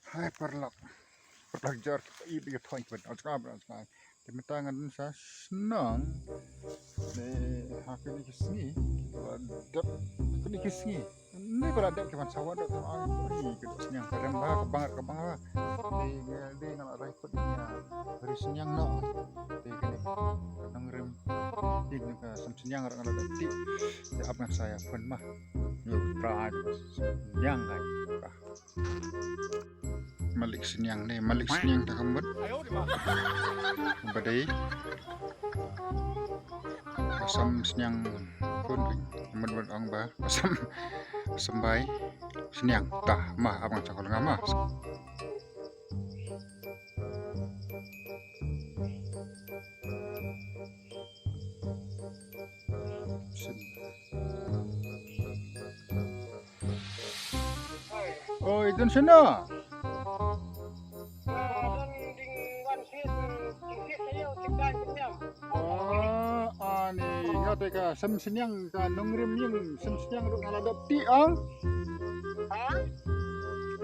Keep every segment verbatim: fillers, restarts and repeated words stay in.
Hai paralok. Paralok jor ki i bi thon ki ban. Al jngai ban jngai. Te mynta ngan sa shnong. Ne ha kine ki sngi. Ba dep kine ki sngi. Ni ba la dep ki ban sawa dep ki ban ai ki sniang ka rem ba ka bang ka bang ba. Te ngan te ngan la rai put ni. Ri sniang no. Te kine nang rem. Te kine ka sam sniang ra ngan la dep ti. Te ap ngan sa ïa pun ma. Yo trai sniang kai. Malik sniang ne, malik sniang ta ka mut. Ba dei. Ba sam sniang kun. Mut mut ong ba. Ba sam, ba sam bai. Sniang ta ma abang cakol ngama. Oi, don shano? Ah, ani, nga te ka sam sniang ka nongrim ïing, sam sniang ruh nga la dep ti ong.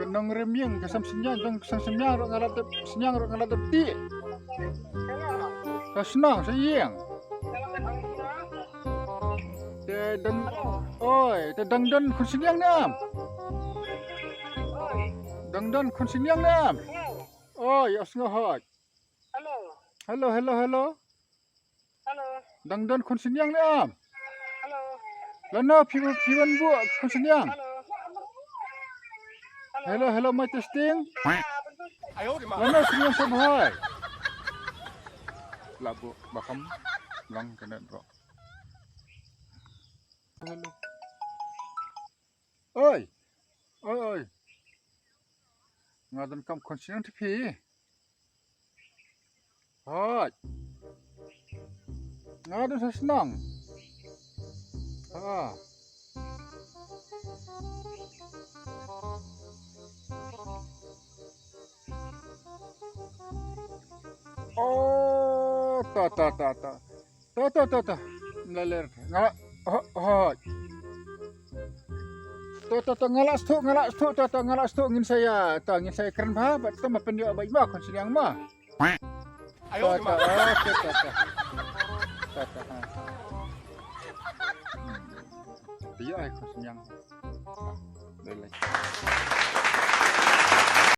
Ka nongrim ïing, ka sam sniang, dong sam sniang ruh nga la dep, sniang ruh nga la dep ti. Ka shnong, sa ïing. Te dang, oi, te dang don khun sniang ne em? Dang don khun sniang ne em? Oi, os nga hoj. Hello, hello, hello. Dang don khun sniang ne em? Lano phi, phi wan bu khun sniang? Hello, hello, my testing. Lano sniang sa bhai. La bu bakam lang kena bro. Hello. Oi. Oi, oi. Nga don kam khun sniang te phi. Hoi. Nga don sa sniang. Ha. Oh, ta, ta, ta, ta. To, to, to, to. Mlaler. Nga, ho, ho. To, to, to, nga la sthu, nga la sthu, to, to, nga la sthu, ngin sa ïa, to, ngin sa ïa kren bha, ba to ma pynïoh ba i ma khun sniang ma. To, to, to, to, to. To, to, ha. Ïoh ai khun sniang. Dei lei.